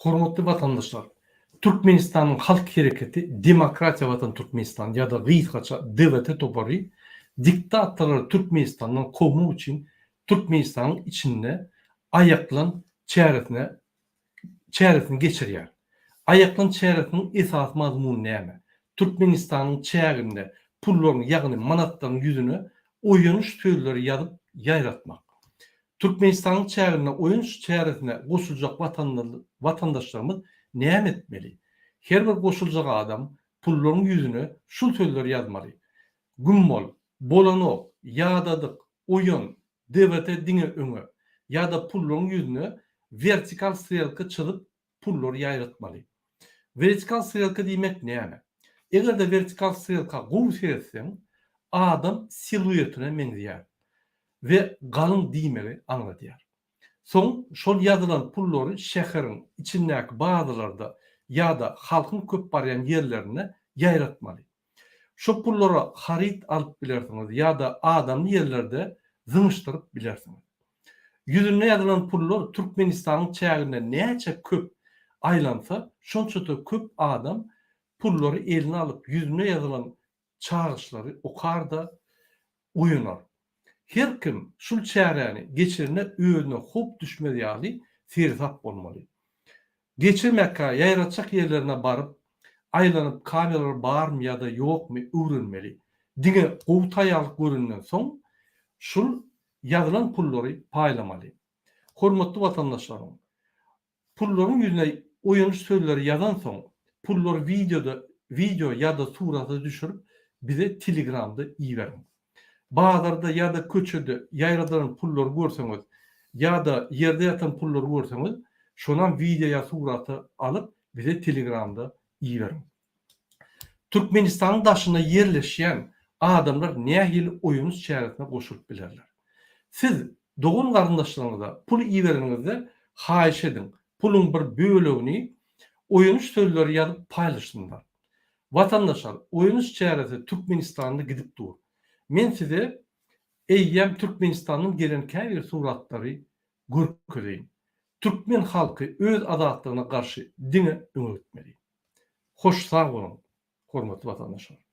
Hormatly watandaşlar! Türkmenistanyň Halk Hereketi Demokratiýa Watan Türkmenistan ýa-da gysgaça DWT topary diktatorlary Türkmenistandan kowmak üçin Türkmenistanyň içinde aýaklan çäresine çäresini geçirýär. Aýaklan çäresiniň esasy mazmuny näme? Türkmenistanyň çäginde pullaryň ýagny manatlaryň ýüzüne oýanyş sözleri ýazyp ýaýratmak. Türkmenistanyň çäginde oýanyş çäresine goşuljak watandaşlarymyz näme etmeli? Her bir goşuljak adam pullaryň ýüzüne şul sözleri ýazmaly, Güm bol, bolanok, ýadadyk, oýan, DWT diňe öňe. Ýa-da pullaryň ýüzüne wertikal strelka çyzyp pullary ýaýratmaly. Wertikal strelka diýmek näme? Eger-de wertikal strelka gowy seretseň, adam siluetine meňzeýär we galyň diýmegi aňladýar. Soň şol ýazylan pullary şäheriň içindäki bazarlarda ýa-da halkyň köp barýan ýerlerinde ýaýratmaly. Şo pullara haryt alyp bilersiňiz ýa-da adamly ýerlerde zyňyşdyryp bilersiňiz. Ýüzünde ýazylan pullar Türkmenistanyň çäginde näçe köp aýlansa, şonça-da köp adam pullary eline alyp ýüzünde ýazylan çagyryşlary okar-da oýanar. Her kim şul çäräni geçirende özüne howp düşmez ýaly seresap bolmaly. Geçirmekkä ýaýratjak ýerlerine baryp, aýlanyp kameralar barmy ýa-da ýokmy öwrenmeli. Diňe gowy taýýarlyk görenden soň şul ýazylan pullary paýlamaly. Hormatly watandaşlarym! Pullaryň ýüzüne oýanyş sözleri ýazansoň, pullary wideoda wideo ýa-da surata düşürip bize telegramda iberiň. Bazarda ýa-da köçede ýaýradylan pullary görseňiz ýa-da ýerde ýatan pullary görseňiz, şonam wideo ýa surata alyp bize telegramda iberiň. Türkmenistanyň daşynda ýerleşýän adamlar nähili oýanyş çäresine goşulyp bilerler? Siz dogan-garyndaşlaryňyza pul ibereniňizde haýyş ediň, puluň bir bölegini oýanyş sözleri ýazyp paýlaşsynlar. Watandaşlar, oýanyş çäresi Türkmenistanda gidip dur. Men size eýýäm Türkmenistandan gelen käbir suratlary görkezeýin. Türkmen halky öz azatlygyna garşy diňe öňe gitmeli. Hoş sag boluň hormatly watandaşlar.